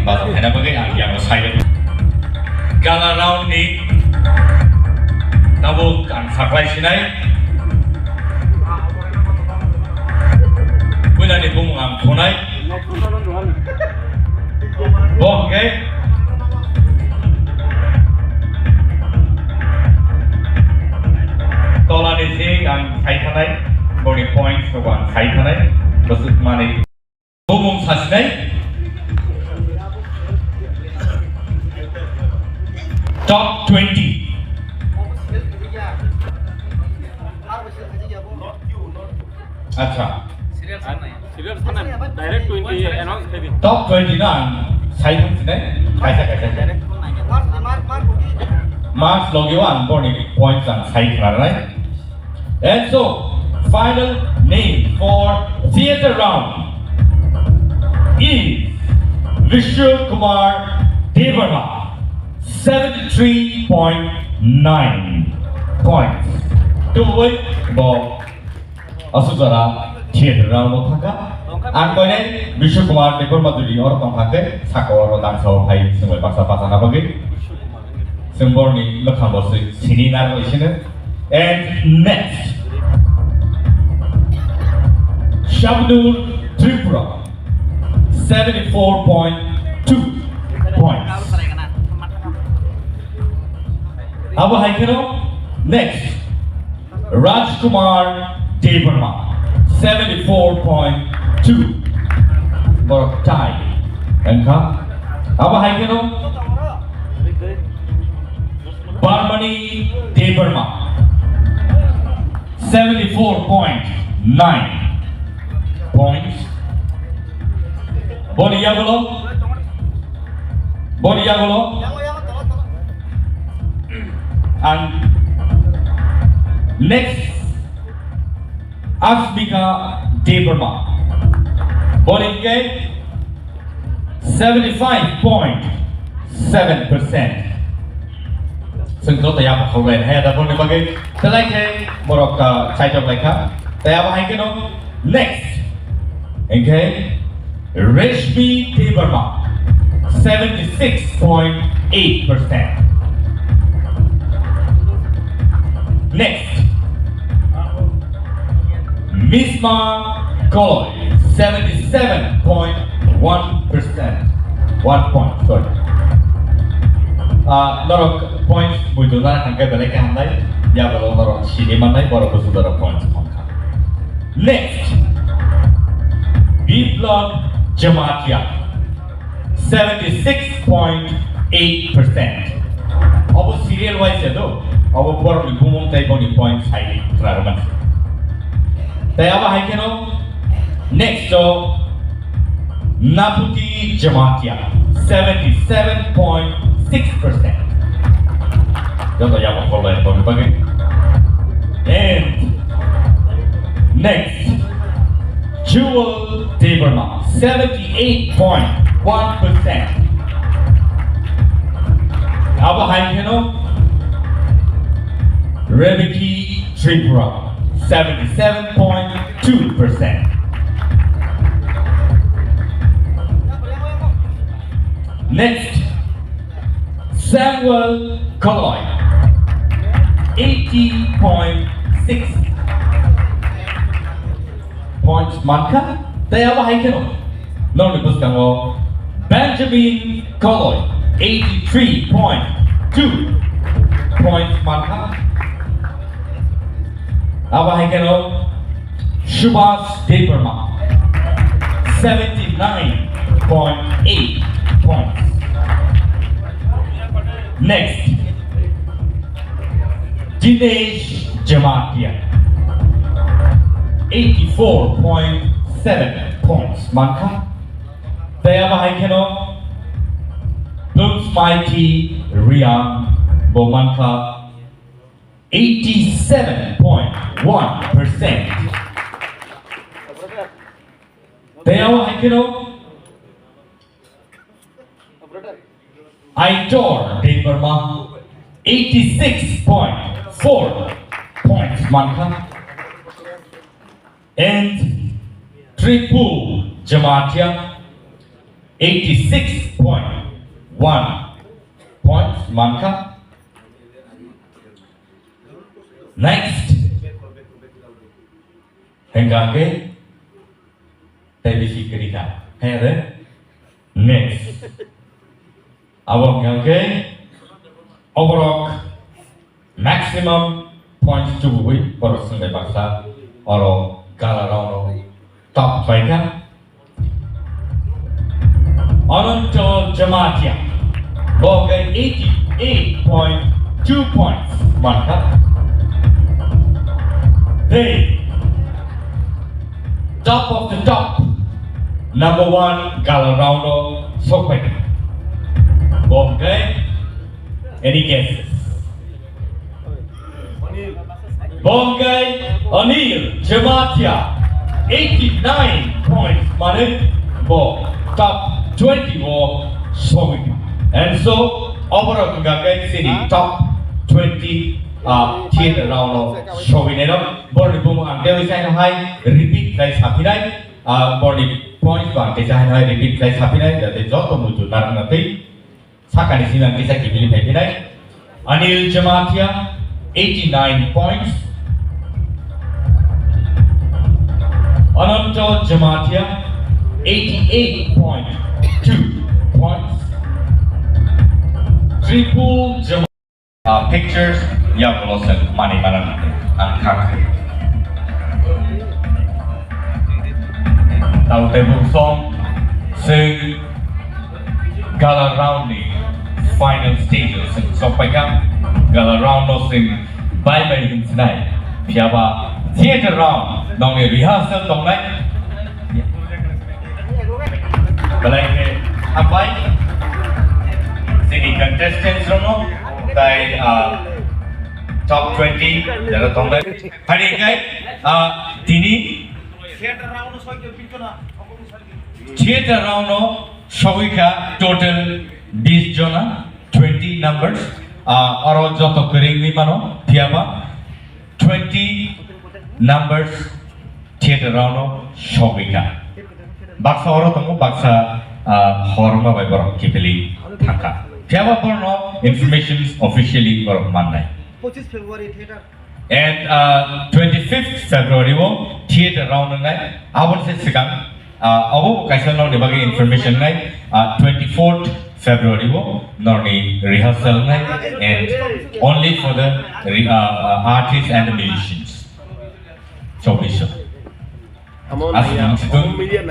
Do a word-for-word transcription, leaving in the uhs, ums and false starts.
Bazar khaina bagwi ang yang sai. Gala round ni tabuk ang saklai sinai. Buinani bumung ang khonai. Bo hwnkhe tolani se ang sai thanai, boni points rok ang sai thanai, bwswk mani. Bumung sasinai. Top twenty. Acha. Serial sana, direct twenty announce khai di. Top twenty no ang sai thang sinai. Kaisa, kaisa, kaisa. Marks logi o ang boni points ang sai khlainai. And so, final name for theater round is Vishnu Kumar Debbarma, seventy-three point nine points. Tubui bo aswk jora theater round o thangkha. Ang koinai Vishnu Kumar Debbarma jodi oro tongkha khe saka oro dangsa o phai swngbai baksa bachana bagwi. Chwng borokni mwkhang bo se sini narwk sino. And next, Shabnur Tripura, seventy-four point two points. Abo hai kheno next, Rajkumar Debbarma, seventy-four point two. Borok tie wngkha. Abo hai kheno Barmani Debbarma, seventy-four point nine points. Boni yagulo, boni yagulo. And next, Asmika Debbarma. Boni ke seventy-five point seven percent. Chwng joto yapha khoglainai hai da boni bagwi. Belai khe borok, ah, chaitok lai kha. Tei abo hai kheno next. Hingkhe Reshmi Debbarma, seventy-six point eight percent. Next, Misma Koloi, seventy-seven point one percent. One point, sorry. Ah, norok points buiduna hingkhe belai khe hamnai, yabalo norok sini mannai, borok busu norok points mankha. Next, Biplab Jamatia, seventy-six point eight percent. Obo serial wise ya do, obo borokni bumung tei boni point sai klarman. Tei abo hai kheno next o Naputi Jamatia, seventy-seven point six percent. Joto yabo follow and follow bagwi. And next, Jewel Debbarma, seventy-eight point one percent. Abo hai kheno Rebeki Tripura, seventy-seven point two percent. Next, Samuel Koloi, eighty point six points mankha, tei abo hai kheno nokni bwskango Benjamin Koloi, eighty-three point two points mankha. Abo hai kheno Subhas Debbarma, seventy-nine point eight points. Next, Dinesh Jamatia, eighty-four point seven points mankha. Tei abo hai kheno Blooms Mighty Riang bo mankha eighty-seven point one percent. Tei abo hai kheno Aitor Debbarma, eighty-six point four points mankha. And Tripul Jamatia, eighty six point one points mankha. Next. Hengkha hwnkhe tei bisi kwrwi kha. Hengkha de? Next. Abo hengkha hwnkhe oborok maximum points chubui borok swngbai baksa oro gala round o top khlaikha. Ananto Jamatia, bo hwnkhe eighty eight point two points mankha. Tei top of the top, number one gala round o sokphaikha. Bo hwnkhe any guesses? Bo hwnkhe Anil Jamatia, eighty nine points, mane bo top twenty o sogwi kha. And so, oborok hwnkha khe chini top twenty, ah, theater round o sogwi nairok. Borokni bumung ang teiwi saino hai repeat khlai saphinai, ah, borokni points bo ang teisa haino hai repeat khlai saphinai, jate joto muitu narwkna twi. Sakani simi ang kisa kibili phaiphinai. Anil Jamatia, eighty nine points. Ananto Jamatia, eighty eight point two points. Triple Jamatia. Uh, pictures, ya, bolosel, mani mana, ang kha. Tau tei bung song, se gala round ni final stage o chwng sokpaikha. Gala round o chwng bai bai hinchinai. Phiyaba theater round nongni rehearsal tongnai. Belai khe hambai chini contestants rokno tai, ah, top twenty jara tongnai. Phani khe, ah, tini theater round o sogwi kha total bis jona, twenty numbers. Ah, oro joto kwrwi wngwi mano, phiyaba twenty numbers theater round o sogwi kha. Baksa oro tongo, baksa, ah, hor wngma bai borok kiphilwi thangkha. Phiyaba borokno information officially borok mannai. Pochising February theater. And, uh, twenty-fifth February o theater round wngnai. Aboni se swkang, uh, obo bo kaisa norni bagwi information wngnai. Uh, twenty-fourth February o norni rehearsal wngnai. And only for the re-, uh, uh, artists and the musicians. Chobbish. Aswk wngsitung.